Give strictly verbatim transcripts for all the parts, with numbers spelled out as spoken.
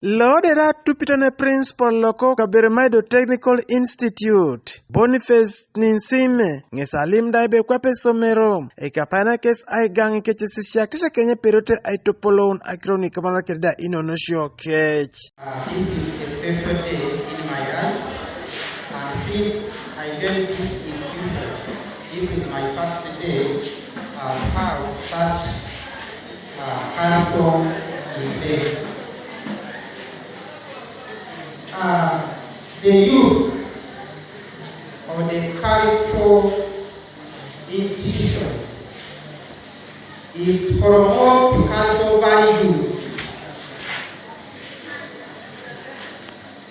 Lode da tupito ne principal loko Kaberamaido Technical Institute, Boniface Ninsime, ŋes alim da ebe kwape somero, ekapaina kes aigaŋ kecesisiak tete kenye pedote aitopoloun akiro nu ikamanara keda inonosio kec. Uh, this is a special day in my life, and since I joined this institution, this is my first day, uh, to have such, uh, cultural events. Uh, the use of the cultural institutions is to promote cultural values.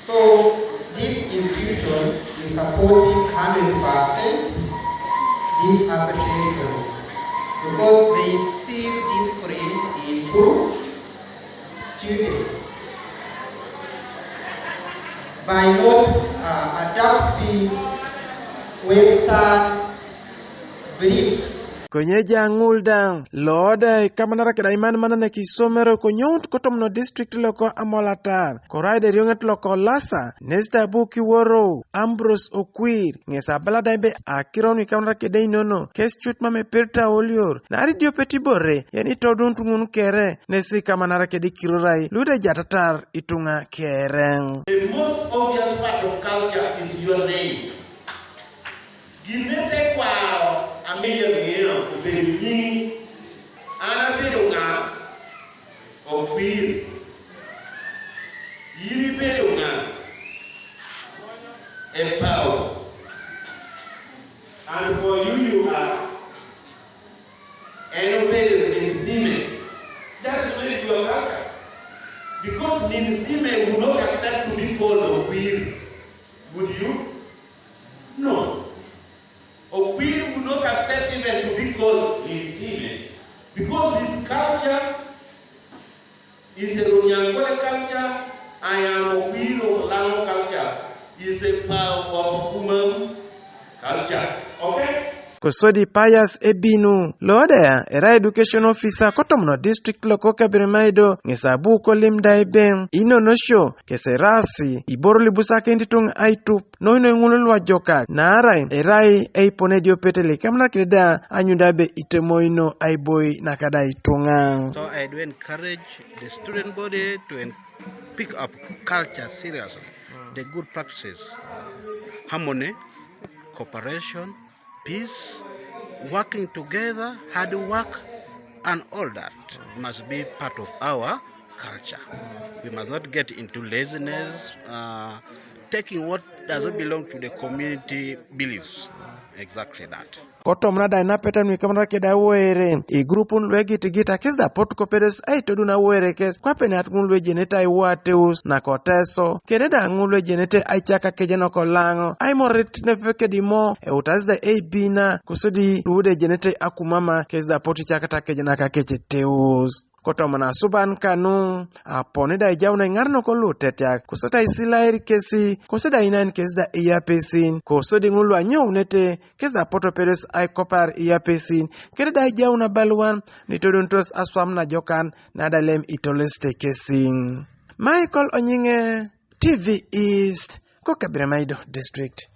So this institution is supporting hundred percent these associations because they instill discipline into students by not, uh, adapting Western beliefs. Konye ja ŋul daŋ, lode ikamanara keda iman mana ne kisomero konyout kotomono district loko Amolatar, korai de rioŋet loko Lasa, nesta bu kiworo Ambrose Okwir, ŋes abala da ebe akiro nu ikamanara keda inono, kes cut mama eperita olior, nari diopet ibore, yani todunut ŋun kere, nesi ikamanara keda ikirorai, lude jatatar ituŋa kereŋ. The most obvious part of culture is your name. Gin ne te kwaro ameya ŋeya obedo nyiŋi. An abedo ŋa? Okwir. In ibedo ŋa? Epau. And for you, you are. En obedo Ninsime. That is where you are culture. Because Ninsime would not accept to be called Okwir. Would you? No. Okwir would not accept even to be called Ninsime because his culture is a Runyankole culture. I am Okwir of Lango culture. Is a part of Kumam culture. Okay? Kosodi Pius Ebinu, lode erai education officer kotomono district loko Kaberamaido, ŋes abu kolim da ebe, inonosio, keserasi, iboro libusakinit ituŋa aitup, noino ŋul luajokak, naarai erai eipone ediopet likamanakini da anyun da ebe itemoino aiboi nakada ituŋa. So I do encourage the student body to en-, pick up culture seriously, the good practices, harmony, cooperation, peace, working together, hard work, and all that must be part of our culture. We must not get into laziness, uh, taking what does not belong to the community beliefs. Exactly that. Kotomona da inapeta nu ikamanara keda were, igrupun luegitigita kes da potu kopedes aitodun awere kes, kwape nat ŋun luejenete aiwateus nakoteso, kede da ŋun luejenete aicaka kejenok kolaŋo, aimoret nepepe kedimo, eutas da eibina, kosodi lude ejenete akumama, kes da potu icakata kejenak akeceteus. Kotomon asuban kanu, aponi da ijaun aiŋarenok lutetiak, kosodi aisilair kesi, kosodi ainain kesi da iyapesin, kosodi ŋul luanyounete, kesi da potu pedes aikopar iyapesin, kede da ijaun abaluan, nitoduntos aswam najokan, nadalem itolesite kesi. Michael Onyiŋe, T V East, ko Kaberamaido District.